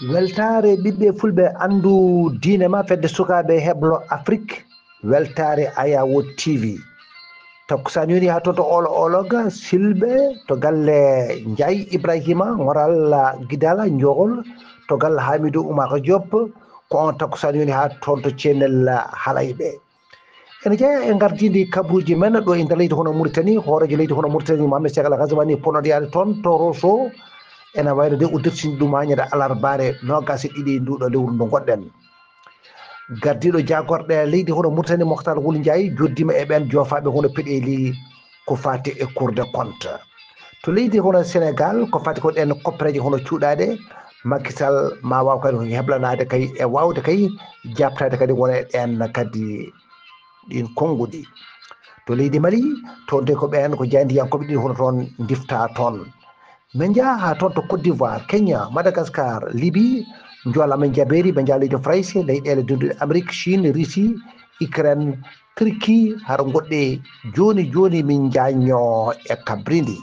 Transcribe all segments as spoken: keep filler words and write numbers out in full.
Weltaare ɓiɓɓe fulɓe, anndu diine ma fedde sukaaɓe heblo Afrik. Weltaare Ayawo T V. Takkusaan yoni haa toon to Olo Ologa, Silɓe, to galle Njaay Ibrahima, Ngoral Gidala, Njogol, to galle Hamidou Oumar Diop, ko on takkusaan yoni haa toon to Ceenel Halayɓe. Ene jeyaa e ngardiindi kabaruuji men ɗo e nder leydi hono Mauritanie, hooreejo leydi hono Mauritanie, Mohamed Cheikh Al Ghazouani, ponnoɗo yaade toon to Rosso. Ene wayno de o dirtini ɗum haa ñande alarbaare noogaas e ɗiɗi nduuɗo lewru ndu ngonɗen. Gardiiɗo jaagorɗe leydi hono Mauritanie, Moctar Wul Ndiaye, jooɗdiima e ɓeen joofaaɓe hono peɗeeli ko faati e Cour des comptes. To leydi hono Sénégal, ko faati ko ɗeen koppereeje hono cuuɗaaɗe, Macky Sall ma waaw kadi heblanaade kay e waawde kay jaabtaade kadi won e ɗeen kadi ɗiin konnguɗi. To leydi Mali, toon de ko ɓeen ko jaayndiyankooɓe ɗiin hono toon ndiftaa toon. Min njaha haa toon to Côte d'Ivoire, Kenya, Madagascar, Libye, Njoola min jabeeri, ɓe njaha leydi Farayse, leyɗeele denduɗe Amérique, Chine, Russie, Ukraine, Turquie, hara goɗɗe jooni jooni min njañño e kabrindi.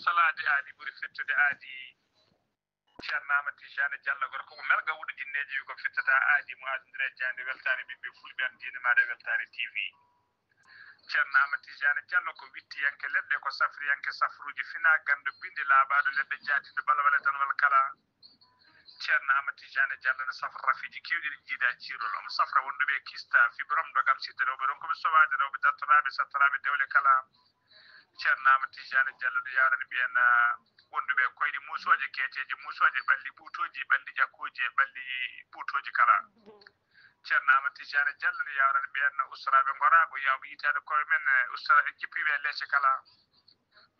Salaade aadi ɓuri fettude aadi. Ceerno Amadou Tijjani Diallo, gorko mo melga wuɗo jinneeji, wi ko fittata aadi mo aadondire jaaynde. Weltaare ɓiɓɓe fulɓe, an diine maaɗa Weltaare T V. Ceerno Amadou Tijjani Diallo ko wittiyanke leɗɗe, ko safriyanke safruuji, fina ganndo binndi laaɓaaɗo leɗɗe, jaatiiɗo balwale danwal kala. Ceerno Amadou Tijjani Diallo ne safra rafiiji keewɗi ɗi jiida ciirol, omo safra wonduɓe e kista, fibrome, dogam, sitte, rewɓe ronkuɓe sowaade, rewɓe dartoraaɓe, sattoraaɓe dewle kala. Ceerno Amadou Tijjani Diallo no yawrani ɓeen, ah, wonduɓe e koyɗe muusooje, keeceeje muusooje, ɓalli ɓuutooji, ɓalli ƴakkooji e ɓalli ɓuutooji kala. Ceerno Amadou Tijjani Diallo no yawrani ɓeen ustoraaɓe ngoraago, yawɓe yitaade koye men, eh, ustora e jippiiɓe e leece kala.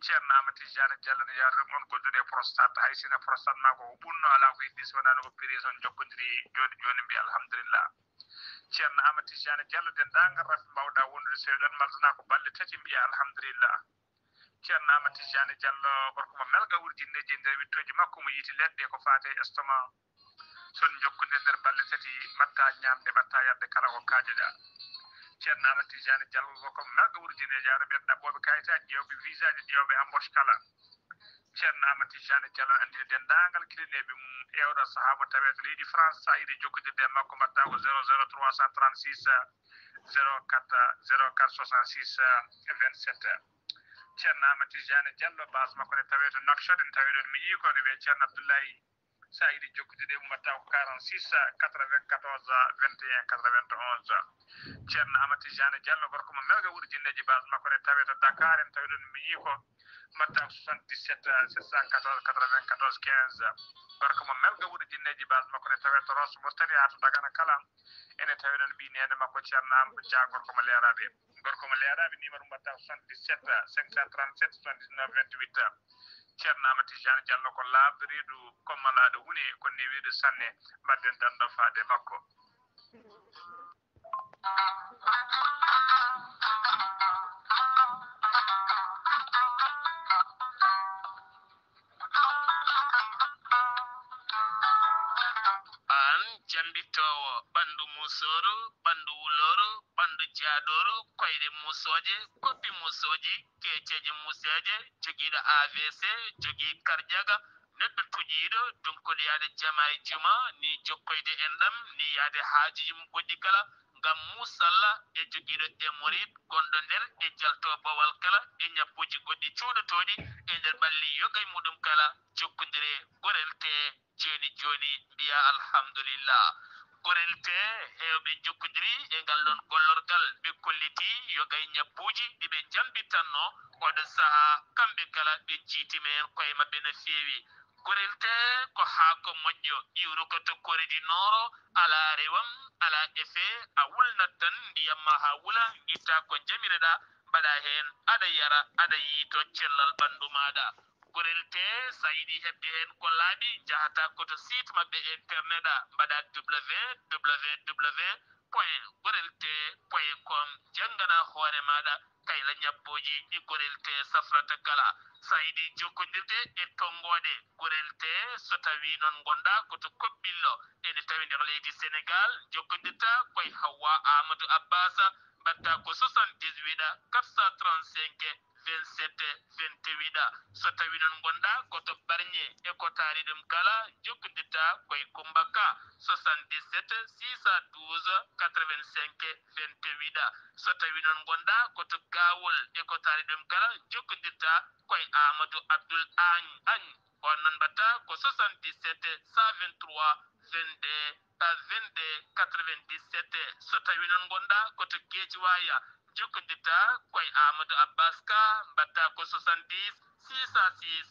Ceerno Amadou Tijjani Diallo no yawrani on gonduɗo e prostate, hay sino prostate ma ko ɓunno, alaa ko heddi so wonaa no ko prison jokkondiri jooni jooni, mbiya alhamdulillah. Ceerno Amadou Tijjani Diallo, denndaangal rafi mbawɗa wondude, so eɗon maldana ko balɗe tati, mbiya alhamdulillah. Ceerno Amadou Tijjani Diallo, gorko mo melga wuuri jinneeji e nder wittooji makko, mo yiiti leɗɗe ko faati e estomac. So on njokkondirii nder balɗe tati, mbaɗta ñaamde, mbaɗta yarde kala ko kaajoɗa. Ceerno Amadou Tijjani Diallo, gorko mo melga wuuri jinneeji, ara ɓeen ɗaɓɓooɓe kayitaaji, ƴeewɓe visaaji, ƴeewɓe embauche kala. Ceerno Amadou Tijjani Diallo anndini denndaangal kilineeɓe mum e oɗo sahaa mo tawee to leydi France, so a yiɗi jokkondirde e makko, mbaɗta ko zéro zéro trois cent trente-six, zéro quatre, zéro quatre soixante-six, vingt-sept. Ceerno Amadou Tijjani Diallo, base makko ne tawee to Nouakchott, ene tawee ɗoon miñi ko, ne wiyee Ceerno Abdoulaye. So a yiɗi jokkondirde e mum, mbaɗta ko quarante-six, quatre-vingt-quatorze, vingt et un, quatre-vingt-onze. Ceerno Amadou Tijjani Diallo, gorko mo melga wuuri jinneeji, base makko ne tawee to Dakar, ene tawee ɗoon miñi ko, mbaɗta ko soixante-dix-sept, sept cent quatorze, quatre-vingt-quatorze, quinze. Gorko mo melga wuuri jinneeji, base makko ne tawee to Rosso Mauritanie haa to Dagana kala. Ene tawee ɗoon ɓii neene makko Ceerno Amadou Dia, gorko mo Leeraaɓe. Gorko mo Leeraaɓe, numéro mbaɗta ko soixante-dix-sept, cinq cent trente-sept, soixante-dix-neuf, vingt-huit. Ceerno Amadou Tijjani Diallo ko laaɓɗo reedu, ko malaaɗo huune, ko newiiɗo sanne. Mbaɗden danndo faade makko. Aan jambittoowo ɓanndu musooru, ɓanndu wulooru, ɓanndu jaadooru, koyɗe musooje, koppi musooji, keeceeje museeje, jogiiɗo A V C, jogii karjaga, neɗɗo tuƴiiɗo, dunkol yaade jama e juma, ni jokkoyde enɗam, ni yaade haajuuji mum goɗɗi kala, ngam musalla e jogiiɗo hémorroïde gonɗo nder e jalto bowal kala e ñabbuuji goɗɗi cuuɗotooɗi e nder ɓalli yoga e muɗum kala, jokkondire gorel tee jooni jooni, mbiya alhamdulillah. Gorel tee heewɓe njokkondiri e ngal ɗoon gollorgal, ɓe kolliti yoga e ñabbuuji ɗi ɓe njambitanno oɗo sahaa, kamɓe kala ɓe njiitima heen koye maɓɓe no feewi. Gorel tee ko haako moƴƴo, iwruko to koridi nooro, alaa rewam, alaa effet, a wulnat tan ndiyam ma haa wula, ngitta ko njamireɗaa, mbaɗa heen, aɗa yara, aɗa yiyto cellal ɓanndu maaɗa. Gorel tee, so a yiɗi heɓde heen ko laaɓi, njahata ko to site maɓɓe internet, a mbaɗa www point gorel tee point com, janngana hoore maaɗa kayla ñabbuuji ɗi Gorel tee safrata kala. Saydi jokkondirde e tonngooɗe gorel te so tawii noon ngonɗaa ko to Koɓɓillo, ene tawi nder leydi Senegaal, jokkondirtaa koye Hawwa Amadou Abbas, mbaɗtaa ko soixante-dix-huit quatre cent trente-cinq vingt-sept vingt-huit. So tawii noon ngonɗaa ko to Barñe e ko taari ɗum kala, jokkondirtaa koye Kummba Ka, soixante-dix-sept six cent douze quatre-vingt-cinq vingt-huit. So tawii noon ngonɗaa ko to Gaawol e ko taari ɗum kala, jokkondirtaa koye Amadou Abdoul Agne. On noon mbaɗtaa ko soixante-dix-sept cent vingt-trois vingt-deux vingt-deux quatre-vingt-dix-sept. So tawii noon ngonɗaa ko to Geejiwaay, jokkondirtaa koye Amadou Abbas Ka, mbaɗtaa ko soixante-dix six cent six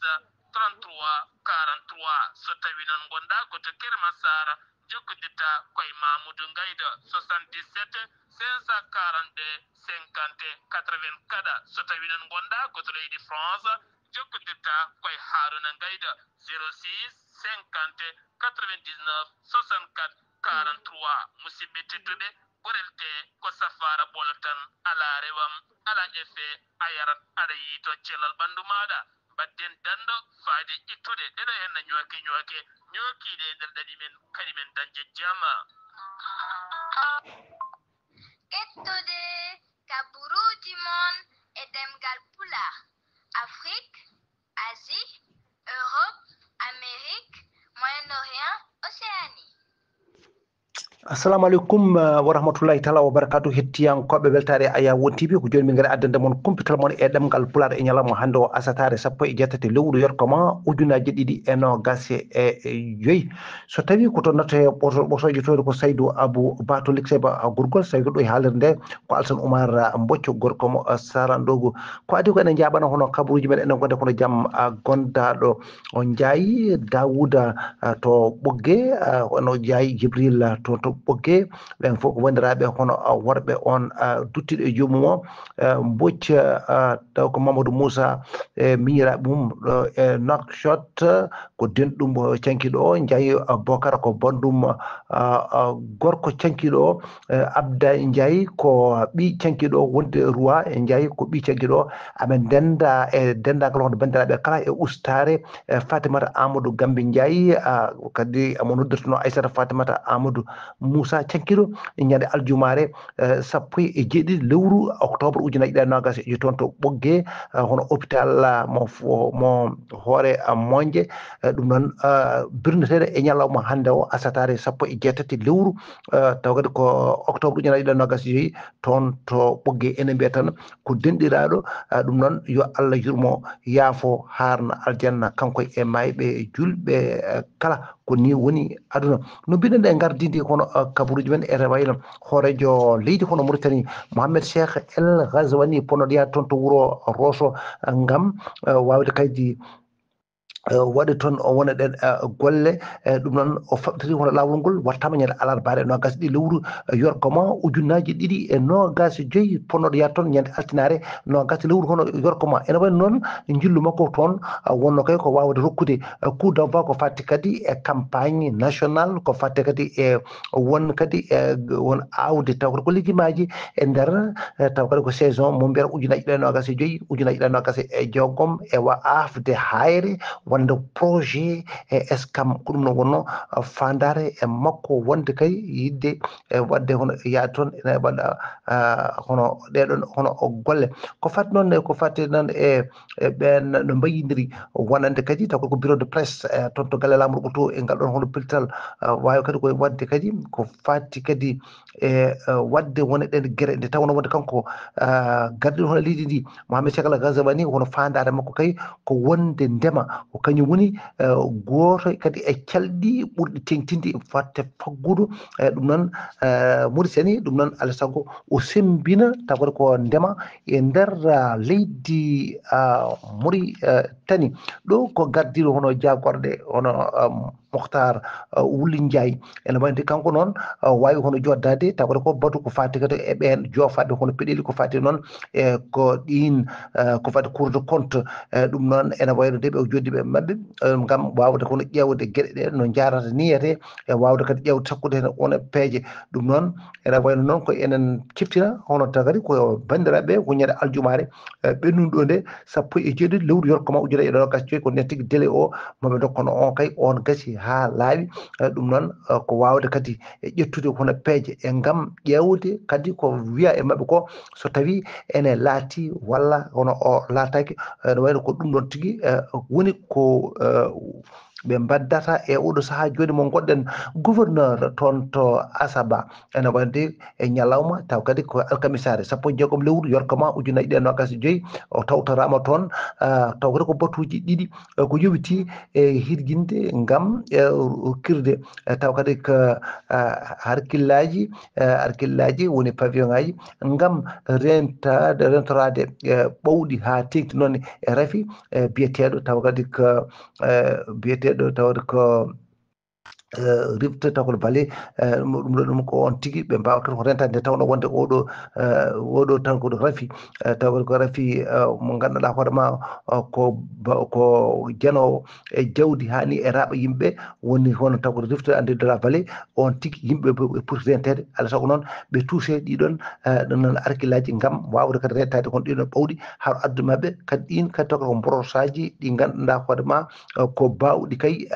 trente-trois quarante-trois. So tawii noon ngonɗaa ko to Kër Massar, jokkondirtaa koye Mamoudou Ngayda, soixante-dix-sept cinq cent quarante-deux cinquante quatre-vingt-quatre. So tawii noon ngonɗaa ko to leydi France, jokkondirtaa koye Harouna Ngayda, zéro six cinquante quatre-vingt-dix-neuf soixante-quatre quarante-trois. Musidɓe tedduɓe, gorel te ko safaara ɓolo tan, alaa rewam, alaa effet, a yarat, aɗa yiytoo cellal ɓanndu maaɗa. Mbaɗden danndo fayde ittude ɗeɗo henna ñooke ñooke, ñookiiɗe e nder ɗaɗi men, kadi men dañde jam. Ƴettude kaburuuji mon e ɗemngal Pulaar, Afrik, Asie, Europe, Amérique, Moyen-Orient, Océanie. Assalamu aleykum, eh, wa rahmatullahi taala wa barakatuh. Hettiyankooɓe Weltaare Aya Won T V, ko jooni min ngari addande mon kumpital mon e ɗemngal Pulaar e ñalawma hannde o, asataare sappo e jeetati lewru yorkoma ujunaaji ɗiɗi e noogas e joyi. So tawii ko to natte ɓoto-, ɓotooje toon ko Saydu Abu Ba to Likseba Gurgol, Saydu ɗo e haalirde nde ko Alsan Umar Mbocco, gorko mo, eh, Sarandogu. Ko adii ko enen njaɓana hono kabaruuji men, enen ngonde kono jam, ah, gondaaɗo. On njaayi Daawuda, ah, to Ɓoggee, ah, ono njaayi Jibril, ah, to, to Ɓoggee. Ɓen fof ko wondiraaɓe hono, ah, worɓe on, ah, duttiiɗo e joomum o, eh, Mbocc, ah, taw ko Mamadou Moussa, e miñiraaɓe mum ɗo e Nouakchott, ko denɗum o canki ɗo, njaayi, ah, Bokar ko banndum, ah, ah, gorko canki ɗo, eh, Abda Ndiaye ko ɓii canki ɗo wonde Roi, e Ndiaye ko ɓii canki ɗo. Amen ndennda e denndaangal hono banndiraaɓe kala e ustaare, eh, Fatimata Amadou Gambi Ndiaye, ah, kadi amo noddirtuno Aissata Fatimata Amadou Moussa canki ɗo, ñande aljumaare, eh, sappo e jeeɗiɗi lewru octobre ujunaaji ɗiɗi e noogas e joyi toon to Ɓoggee, eh, hono hôpital, ah, mo fo-, mo Hoore, ah, Moƴƴe. Eh, ɗum noon, ah, birneteeɗo e ñalawma hannde o, asataare sappo e jeetati lewru, eh, taw kadi ko octobre ujunaaji ɗiɗi e noogas e joyi, toon to Ɓoggee. Ene mbiya tan ko denɗiraaɗo, ah, ɗum noon yo Allah yurmo, yaafo, haarna aljanna, kanko e maayɓe, julɓe, eh, kala. Ko nii woni aduna. No mbiɗen e ngardiindi kono, ah, kabaruuji men e wayno hooreejo leydi kono Mauritanie, Mohamed Cheikh El Ghazouani, ponnoɗo yaade toon to wuro Rosso, ah, ngam, ah, waawde kaydi, ah, waɗde toon o wona ɗen, ah, golle. Eh, ɗum noon o faɓtiri hono laawol ngol waɗtaama ñande alarbaare noogas ɗiɗi lewru, eh, yorkoma ujunaaji ɗiɗi e noogas e joyi, ponnoɗo yaade toon ñande altinaare noogas lewru hono yorkoma. Ene wayno noon njillu makko toon, ah, wonno kay ko waawde rokkude, eh, coup d'envoi ko fatti kadi e campagne nationale, ko fatti kadi e won kadi e won aawde taw ko liggimaaji e nder, eh, taw kadi ko saison mo mbiyata ujunaaji ɗiɗi e noogas e joyi, ujunaaji ɗiɗi e noogas e jeegom e wa aafde hayre wonde projet e Escam. Ko ɗum noon wonno, ah, faandaare e makko wonde kay yiɗde e waɗde hono yaade toon ene waɗa, ah, hono ɗeɗon hono golle. Ko fatti noon e ko fatti noon e, e ɓeen no mbayindiri wonande kadi taw ko bureau de presse, eh, toon to galle laamorgo to e ngal ɗon hono pellital, ah, waawi kadi ko waɗde kadi ko fatti kadi e, eh, waɗde wone ɗen gere nde tawnoo wonde kanko, ah, gardiiɗo hono leydi ndi Mohamed Cheikh El Ghazouani, hono faandaare makko kay ko wonde ndema ko kañum woni, eh, gooto kadi e calɗi ɓurɗi teŋtinde fodde faggudu, eh, ɗum noon, eh, Mauritanie, ɗum noon alaa sago o semmbina taw kadi ko ndema e nder, ah, leydi, ah, Mauritanie. Ɗo ko gardiiɗo hono jaagorɗe hono, um, Mokhtar Wuli Ndiaye. Ene wayi nde kanko noon waawi hono joddaade, tawa ko batu ko faati kadi e ɓeen joofaaɓe hono peɗeli ko faati noon e ko ɗiin ko faati Cour de compte. Ɗum noon ene wayno nde ɓe o joddi ɓe maɓɓe ngam waawde hono ƴeewde geɗe ɗe no njaarata niyete e waawde kadi ƴeewde sakkude heen won e peeje. Ɗum noon ene wayno noon ko enen ciftina hono tagari ko banndiraaɓe ko ñande aljumaare ɓennunɗo nde sappo e jeeɗiɗi lewru yorkoma ujunere e nogas joyi ko nden tigi délai o moɓe dokkono on kay on gasi ha laaɓi. Ɗum noon ko wawde kadi e ƴettude hono peeje e ngam ƴeewde kadi ko wiya e maɓɓe ko so tawi ene laati walla hono o laataki. Ene wayno ko ɗum ɗon tigi woni ko ɓe mbaddata e oɗo saha joni mo goɗɗen gouverneur toon to Asaba ene wayde e ñalawma taw kadi ko alkamisaare sappo e jeegom lewru yorkoma ujunnaji ɗiɗi e nogas e joyi o tawtorama toon. Taw kadi ko batuji ɗiɗi ko yowiti e hirjinde ngam kirde taw kadi ko harkillaji harkillaji woni pavillon ngaji ngam rentade rentorade ɓawɗi ha tengti noon e rafi biyeteɗo taw kadi ko biyeteɗo tawde ko rifte taw ko bale. Ɗum ɗo ɗum ko on tigi ɓe mbawata ko rentade nde tawno wonde oɗo oɗo tan ko rafi taw ko rafi mo ganduɗa hoore ma ko ko janowo e jawdi hani e raɓa yimɓe woni hono taw ko rifte ande de la vallée on tigi yimɓe ɓe poti rentede alaa sago noon ɓe tuuse ɗiɗon ɗon noon arkillaji ngam wawde kadi rentade kon ɗiɗon ɓawɗi har addu maɓɓe kadi ɗin kadi taw ko mborosaji ɗi ganduɗa hoore ma ko bawɗi kay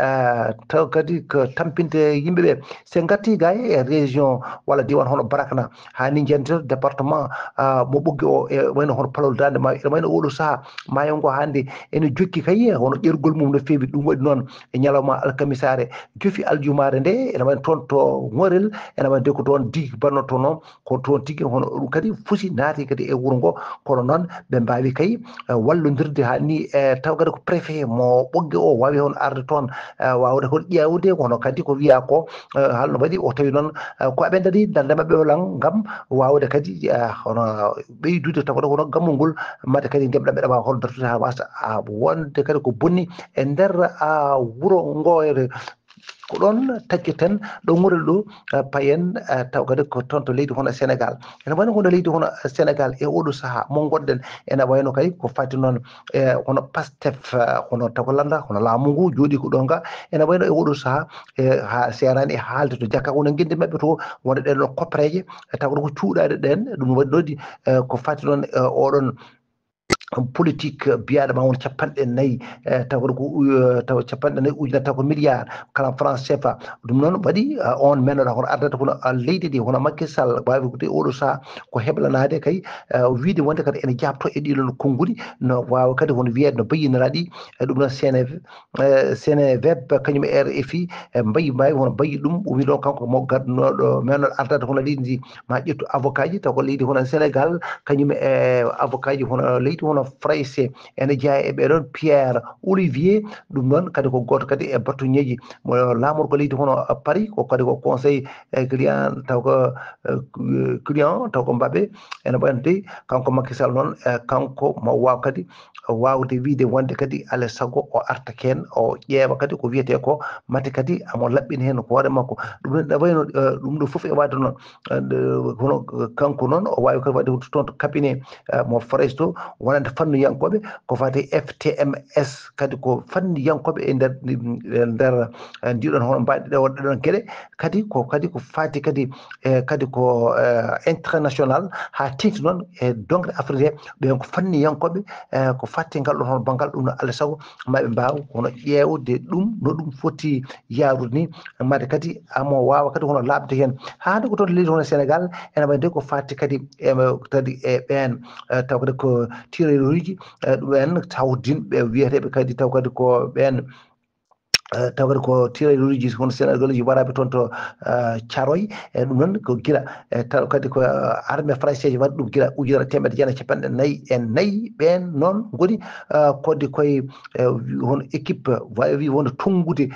taw kadi ko tampinde yimɓe ɓe. Se gatti ga e région walla diwan hono Barakna hani jentito département mo ɓoggi o e wayno hono palol dande ma ene wayno oɗo saaha mayo ngo hande ene jokki kay hono ƴergol mum no feewi ɗum waɗi noon e ñalawma alkamisare jofi aljumaare nde ene wayno toon to Ŋorel ene wayno de ko toon di bannoto noon ko toon tigi hono ɗum kadi fusi naati kadi e wuro ngo. Kono noon ɓe mbawi kay wallodirde ha ni e taw kadi ko préfet mo ɓogge o wawi hono arde toon wawde hono ƴewde kono kadi ko wiya ko halno waɗi o tawi noon ko aɓe daari darde maɓɓe o lan ngam wawde kadi hono ɓeydude taw kadi hono gammol ngol mate kadi ndeɓɗa mbeɗa wawa hono dartude ha wasa wonde kadi ko bonni e nder wuro ngo ko ɗon tacceten ɗo ŋorel ɗo payen taw kadi ko toon to leydi hono Sénégal ene wayno hono leydi hono Sénégal e oɗo saaha mo gonɗen ene wayno kadi ko fati noon e hono Pastef hono taw ko lannda hono laamu ngu jooɗi ko ɗo nga ene wayno e oɗo saaha e ha serani e haalde to jakka wona gindi maɓɓe to wona ɗen ɗon koppareje taw ko cuuɗaɗe ɗen ɗum waɗi ɗo di ko fati noon oɗon politique biyaɗo ma won capanɗe nayi taw ko taw capanɗe nayi ujunere taw ko milliard kala franc cfa. Ɗum noon waɗi on mennoɗa hono ardata kono leydi ndi hono Macky Sall wawi ko oɗo saaha ko heblanade kay wiide wonde kadi ene jabto e ɗiɗon konnguɗi no wawa kadi hono wiyede no bayyiniraɗi e ɗum noon cnv Seneweb kañum e R F I mbayi mbawi hono mbayi ɗum o wi ɗon kanko mo gaddunoɗo mennoɗo ardata hono leydi ndi ma ƴettu avocat ji taw ko leydi hono Sénégal kañum e avocat ji hono leydi hono Frayse ene jeeya e ɓeɗon Pierre Olivier. Ɗum noon kadi ko goto kadi e batuñeji mo lamorgo leydi hono Paris ko kadi ko conseil client taw ko client taw ko mbaɓe ene ɓayno dey kanko Macky Sall noon kanko mo waw kadi wawde wiide wonde kadi alaa sago o arta ken o ƴeewa kadi ko wiyete ko mate kadi amo laɓɓina heen hoore makko. Ɗum ne wayno ɗum ɗo fof e wade noon hono kanko noon o wawi kadi wadde toon to cabinet mo Frayse to wonande fannuyankoɓe ko fate F T M S kadi ko fannuyankoɓe e nder nder ndiɗon hono mbaɗi ɗe wonɗe ɗon geɗe kadi ko kadi ko fati kadi e kadi ko international ha tengti noon e dongre Afrique ɓen ko fanniyankoɓe e ko fatti ngal ɗon hono banngal ɗum no Allah sago maɓe mbaw hono ƴeewde ɗum no ɗum foti yaarude ni made kadi amo wawa kadi hono labde hen hande ko toon leydi hono Sénégal ene wayde ko fatti kadi e kadi e ɓen taw kadi ko tirailleurs uji ɗum en tawdinɓe wiyeteɓe kadi taw kadi ko ɓen taw kadi ko tirailleurs uji hono Sénégal uji waraɓe toon to Thiaroye e ɗum noon ko gila e taw kadi ko armée française waɗi ɗum gila ujunere teemedde jeena capanɗe nayi e nayi ɓen noon ngoni kodde koye hono équipe wawi wonde tonngude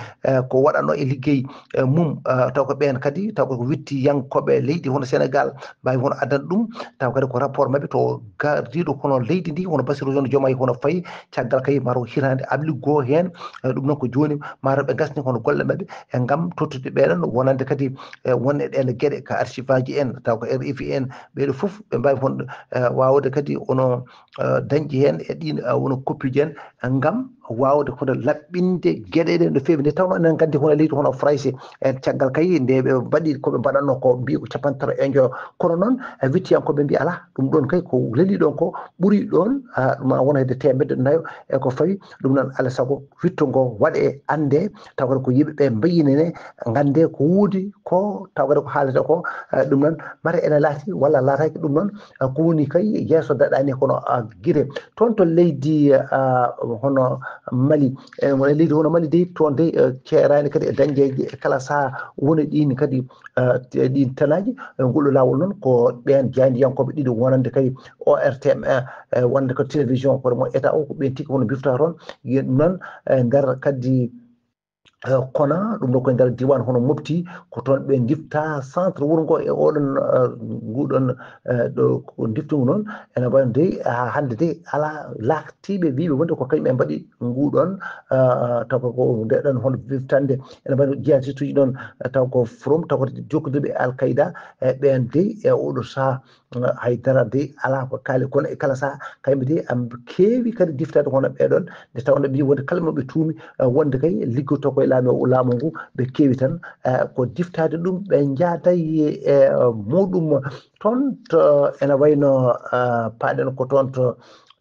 ko waɗano e liggey mum taw ko ɓen kadi taw ko wittiyankoɓe leydi hono Sénégal mbawi hono addande ɗum taw kadi ko rapport mabɓe to gardiɗo hono leydi ndi hono Bassirou Diomaye hono fayi caggal kay maro hirande abli goo hen ɗum noon ko joni mataw ɓe ngasni kono golle maɓɓe e ngam tottude ɓeɗon, wonande kadi e won e ɗen geɗe ka archive aji en, taw ko R F I en, ɓeɗo fof ɓe mbawi honɗo e wawde kadi ono e dañde hen e ɗin e wono koppijen e ngam wawde kono laɓɓinde geɗe ɗe no fewi. Nde tawno enen gandi hono leydi hono Farayse en, caggal kay nde ɓe mbaɗi koɓe mbaɗanno ko mbi ko capanɗe tati e joyo, kono noon e wittiyankoɓe mbi ala, ɗum ɗon kay ko leli ɗon ko ɓuri ɗon, a, ɗum a wona hedde temedde nayo e ko fawi. Ɗum noon ala sago witto ngo waɗe ande, taw kadi ko yimɓe ɓe mbayinene, gande ko wodi ko, taw kadi ko haalata ko, eh, ɗum noon mata ene laati walla laataki ɗum noon, eh, ko woni kay yeeso daɗani kono, ah, gite. Toon to leydi, ah, hono Mali, eh, wona leydi hono Mali dey, toon dey, eh, ceerani kadi e dañjeji e kala saha woni ɗin kadi, eh, te-, ɗin tanaji. Eh, ngol laawol noon ko ɓen jayndiyankoɓe ɗiɗo wonande kadi O R T M, eh, eh, wonande ko télévision kono mo état o, ko ɓen tigi hono bifta toon. Yen ɗum noon, eh, nder kadi eh, kono ɗum ɗo koye nder diwan hono Mopti, ko toon ɓe ndifta centre wuro ngo e oɗon, eh, nguɗon, eh, ɗo ko ndiftungu noon. Ene wayno dey, ha hannde dey ala laaktiiɓe wiiɓe wonde ko kañum en mbaɗi nguɗon, eh, taw ko, ko nde ɗon hono wiftande. Ene wayno jihadiste uji noon, eh, taw ko From, taw ko jokkodirɓe e Al Qaida, e ɓen dey e oɗo saha, eh, haydara dey ala ko kaali, kono e kala saha kamɓe dey am keewi kadi diftade hono ɓeɗon, nde tawno ɓe mbi wonde kala mo ɓe tuumi, eh, wonde kay liggoto koye laamu, laamu ngu, ɓe keewi tan, eh, ko diftade ɗum, ɓe njaaday e muɗum. Toon to ene wayno, eh, paɗen ko toon to,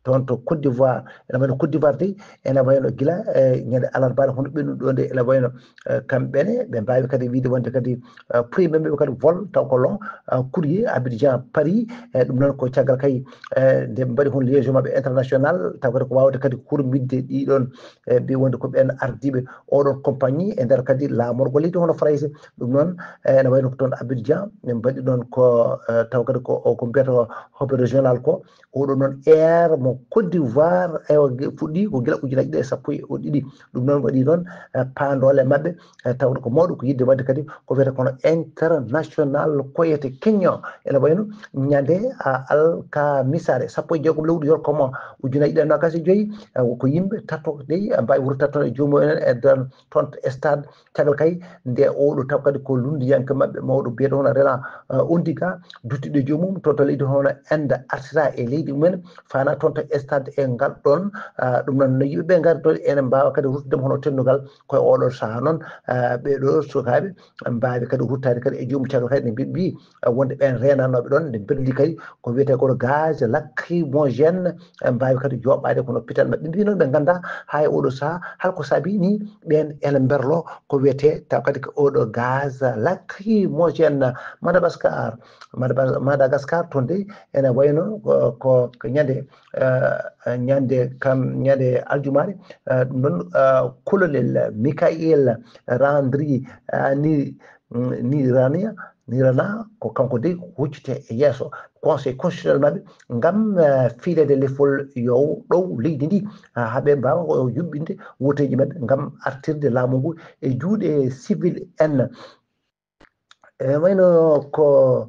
toon to Côte d'Ivoire. Ene wayno Côte d'Ivoire dey, ene wayno gila, eh, ñande alarbaare hono ɓennuɗo nde, ene wayno, eh, kamɓene ɓe mbawi kadi wiide wonde kadi, eh, prix men ɓe kadi vol taw ko long, eh, courrier Abidjan Paris, eh, ɗum noon ko caggal kay, eh, nde ɓe mbaɗi hono liaison maɓɓe international, taw kadi ko wawde kadi hurmidde ɗiɗon, eh, mbi wonde ko ɓen ardiɓe oɗon compagnie e nder kadi laamorgo leydi hono Farayse. Ɗum noon, eh, ene wayno ko toon Abidjan, ɓe mbaɗi ɗon ko, eh, taw kadi ko o ko mbiyata hub régional ko, oɗo noon air mo Côte d'Ivoire, ewa, ge-, fuɗɗi ko gila ujunaaji ɗiɗi e sappo e ɗiɗi. Ɗum noon waɗi noon, eh, paandoole maɓɓe, eh, tawde ko mawɗo ko yidde waɗde kadi ko wiyata kono international koyete keñño. Ene wayno ñande, ah, alkamisaare sappo e jeegom lewru yorko mo ujunaaji ɗiɗi e noogaas e joyi, eh, ko yimɓe tato dey, eh, mbawi wuuro tatto e joomum en e nder toon to stade. Caggal kay nde oɗo taw kadi ko lunndiyanke maɓɓe mawɗo biyeteeɗo hono Renan, eh, Ondiga, duttiɗo e joomum toon to leydi hono Inde artira e leydi mumen, fana toon to stade e ngal ɗon, eh, ɗum noon no yimɓe ɓe ngari toon ene mbawa kadi ruttude hono tenndugal koye oɗo saha noon, eh, ɓeɗo sukaaɓe mbawi kadi ruttade kadi e joomum caggal kadi ne mbi-, mbi, eh, wonde ɓen renanoɓe ɗon nde berli kadi ko wiyete koɗo gaz lacrymogène, eh, mbawi kadi joɓade kono pital maɓɓe. Mbi noon ɓe ganda ha e oɗo saha hol ko saabi ni ɓen ene berlo ko wiyete taw kadi ko oɗo gaz lacrymogène. Madagascar, Madaba-, Madagascar toon dey ene wayno ko, ko, ko ñande, eh, ñande kam, ñande aljumaare, eh, ɗum noon, eh, kolonel Michael Randri, eh, ni, ni rania, ni rana ko kanko dey huccite e yeeso Conseil constitutionnel maɓɓe ngam, eh, fiilede lefol yo ɗow leydi ndi, ah, ha ɓe mbawa ko yuɓɓinde woteji maɓɓe ngam artirde laamu ngu e juuɗe civil en. E wayno ko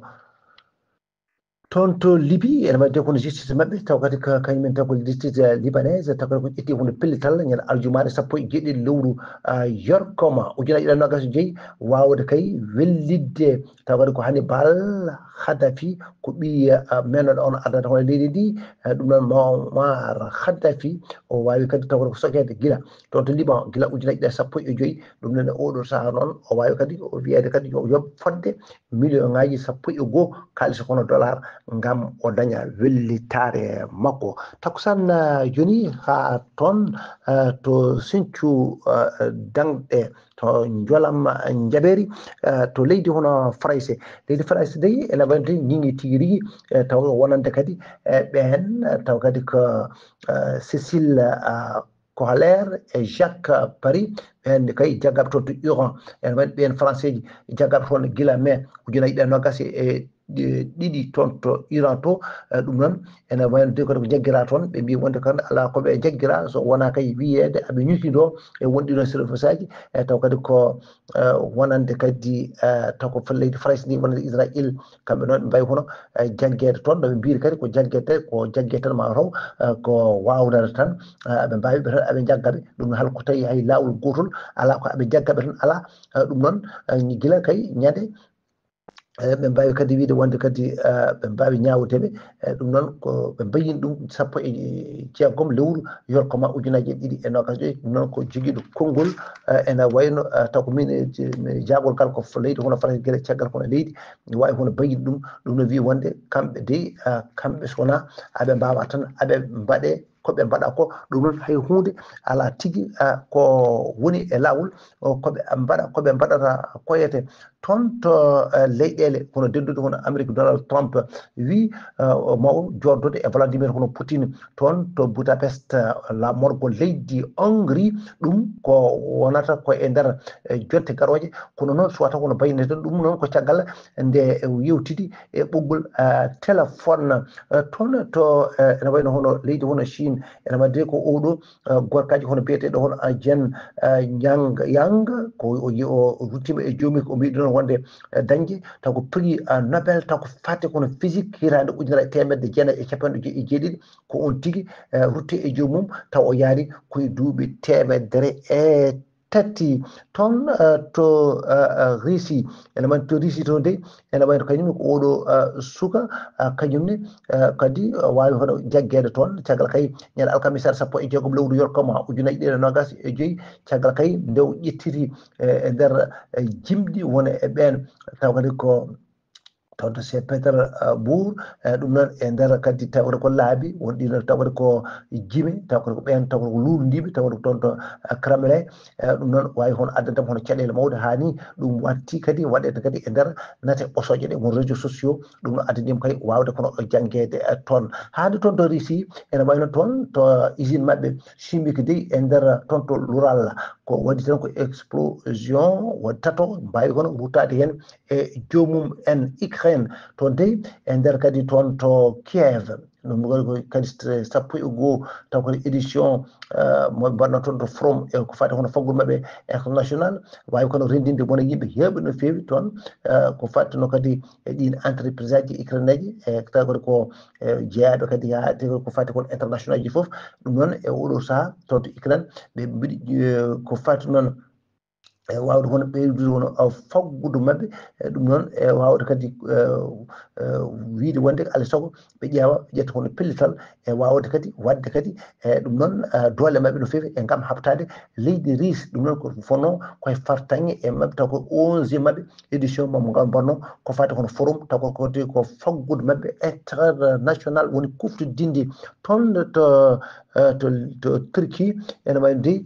toon to Libi, ene waɗi kono justice maɓɓe, taw kadi ka-, kañum en taw ko justice, eh, libanaise, taw kadi ko ƴetti hono pellital ñande aljumaare sappo e jeeɗiɗi lewru, ah, yorkoma ujunaaji ɗiɗi e noogaas e joyi, wawde kay wellidde, taw kadi ko Hannibal Khadafi, ko ɓiy, ah, men on addata hono leydi ndi, eh, ɗum noon Muammar Khadafi, o wawi kadi taw kadi ko soƴeede gila toon to Liban, gila ujunaaji ɗiɗi e sappo e joyi, ɗum noon e oɗo saha noon, o wawi kadi o wiyede kadi yo yoɓ fodde million ngaji sappo e go'o kaalis kono dollar ngam o daña wellitaare makko. Takusan, eh, joni ha toon, eh, to Sinthiou, eh, Dangde, to Jolam, eh, Jabeeri, eh, to leydi hono Farayse. Leydi Farayse dey ene wayno ñiŋi tigi rigi, eh, taw wonande kadi, eh, ɓen, eh, taw kadi ko, eh, Cécile, eh, Kohler e Jacques Paris, ɓen kay jaggaɓe toon to Iran. Ene wayno ɓen Français ji jaggaɓe toon gila mai ujunaaji ɗiɗi e noogaas e ɗiɗi toon to Iran to. Ɗum noon ene wayno de kadi ko jaggira toon, ɓe mbi wonde kan alaa ko ɓe jaggira so wonaa kay wiyeede aɓe ñukindo e wonɗino service aji, e taw kadi ko wonande kadi taw ko leydi Farayse ndi, wonande Israel, kamɓe noon ɓe mbawi kono jaggeede toon. Ɗo ɓe mbiri kadi ko jaggeede ko jaggeede tan ma taw ko wawnata tan. Aɓe mbawi ɓe tan aɓe jaggaɓe ɗum hal ko tawi hay lawol gotol ala ko aɓe jaggaɓe tan ala. Ɗum noon gila kay ñande ɓe mbawi kadi wiide wonde kadi ɓe mbawi ñawudeɓe. Ɗum noon ko ɓe mbayini ɗum sappo e jeegom lewru yorkoma ujunaji e ɗiɗi e nogas joyi. Ɗum noon ko jogiiɗo konngol ene wayno taw ko min jaagol ngal ko leydi hono Farayse gila caggal kono leydi wawi hono bayini ɗum. Ɗum no wi wonde kamɓe dey kamɓe sona aɓe mbawa tan aɓe mbaɗe ko ɓe mbaɗa ko. Ɗum noon hay hunde ala tigi ko woni e lawol ko ɓe mbaɗa ko ɓe mbaɗata koyete toon to leyɗeele kono dendude hono Amérique. Donald Trump wi maw joddude e Vladimir hono Poutine toon to Budapest, laamorgo leydi Hongrie. Ɗum ko wonata ko e nder jonte garoje kono noon suwata kono baynete ɗum noon ko caggal nde yewtidi e ɓoggol téléphone. Toon to ene wayno hono leydi hono Chine ene wadde ko oɗo gorkaji hono biyeteɗo hono Jen Yang Yang ko o ruttima e joomi ko o mbiɗo noon wonde dañde taw ko prix Nobel taw ko fate kono physique hitande ujunere e temedde jeenayi e capanɗe joyi e jeeɗiɗi. Ko on tigi rutti e joomum taw o yaari koye duuɓi temedere e tati toon to Russie. Ene wayno to Russie toon dey ene wayno kañum ko oɗo suka kañum ne kadi wawi hono jaggeede toon caggal kay ñande alkamisa sappo e jeegom lewru yorkoma ujunaji ɗiɗi e nogas e joyi caggal kay nde o ƴettiti e nder jimɗi wona e ɓeen taw kadi ko toon to Saint Petersbourg. Ɗum noon e nder kadi tawde ko laabi won ɗino tawde ko jime tawde ko ɓeen tawde ko luulndiiɓe tawde ko toon to Kremlin. Ɗum noon wawi hono addandema hono caɗeele mawɗe haa ni ɗum watti kadi waɗede kadi e nder nate ɓosooje ɗe won réseaux sociaux. Ɗum no addaniima kadi wawde kono janngeede toon haade toon to Russie ene wayno toon to usine maɓɓe chimique dey e nder toon to L'Oural ko waɗi tan ko explosion waɗi tato mbawi kono ruttaade heen e joomum en Ukraine toon dey e nder kadi toon to Kiev. Ɗum kadi sappo e goo taw kadi édition mo mbaɗno toon to From e ko fati hono faggudu maɓɓe international wawi kono rendinde wona yimɓe heewɓe no feewi toon ko fattuno kadi e ɗin entreprise aji ukraine aji e taw kadi ko jeeyaɓe kadi ha te ko fati kon international ji foof. Ɗum noon e oɗo saha toon to Ukraine ɓe mbiɗi ko fati noon e wawde hono ɓeydude hono faggudu maɓɓe. Ɗum noon e wawde kadi wiide wonde alay sago ɓe ƴeewa ɓe ƴetta hono pellital e wawde kadi wadde kadi e ɗum noon doole maɓɓe no fewi e gam habtade leydi Russie. Ɗum noon ko fonno koye fartaŋŋe e maɓɓe taw ko onze maɓɓe édition mom gam mbanno ko fati hono forum taw ko kodi ko faggudu maɓɓe international woni kuftidinde toon to to to Turquie. Ene wawi dey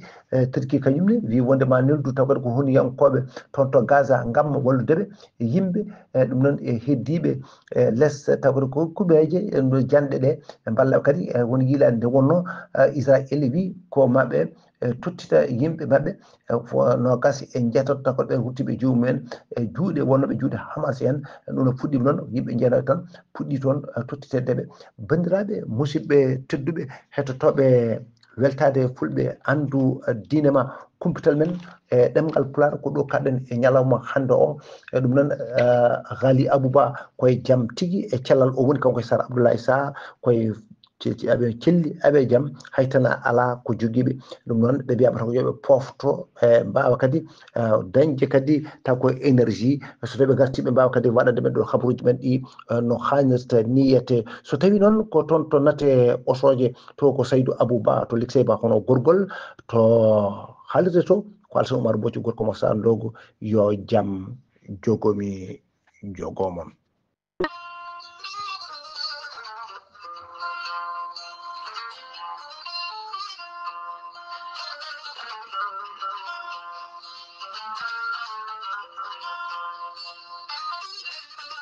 Turquie kañum ne wi wonde ma neldu taw kadi ko honiyankoɓe toon to Gaza gam walludeɓe yimɓe e ɗum noon e heddiɓe e les taw kadi ko kuɓeje e no janɗe ɗe e mballa kadi e won yiila nde wonno Israel wi ko maɓɓe e tottita yimɓe maɓɓe e nogas e jeetato taw kadi ɓe ruttiɓe joomum en e juuɗe wonnoɓe juuɗe Hamas en. Ɗum no fuɗɗima noon yimɓe jeenayo tan puɗɗi toon tottitedeɓe. Bandiraɓe musidɓe tedduɓe hettotoɓe weltade fulɓe andu diine ma kumpital men e ɗemgal pulaar ko ɗo kaɗen e ñalawma hande o. E ɗum noon Ghali Abouba koye jaam tigi e cellal o woni kanko e Sar Abdoulaye Sarr koye aɓe celli aɓe jaam haytana ala ko jogiiɓe. Ɗum noon ɓe mbiyama tan ko yooɓe pofto e mbawa kadi dañde kadi taw ko énergie so tawi ɓe garti ɓe mbawa kadi waɗande men ɗo habaruji men ɗi no hannirta niyete. So tawi noon ko toon to nate ɓosooje to ko Saydou Abouba to Liksey Ba hono gorgol to haalirde to ko Alsan Oumar Bocco gorko mo Sar Ndogo. Yo jaam jogomi jogomon.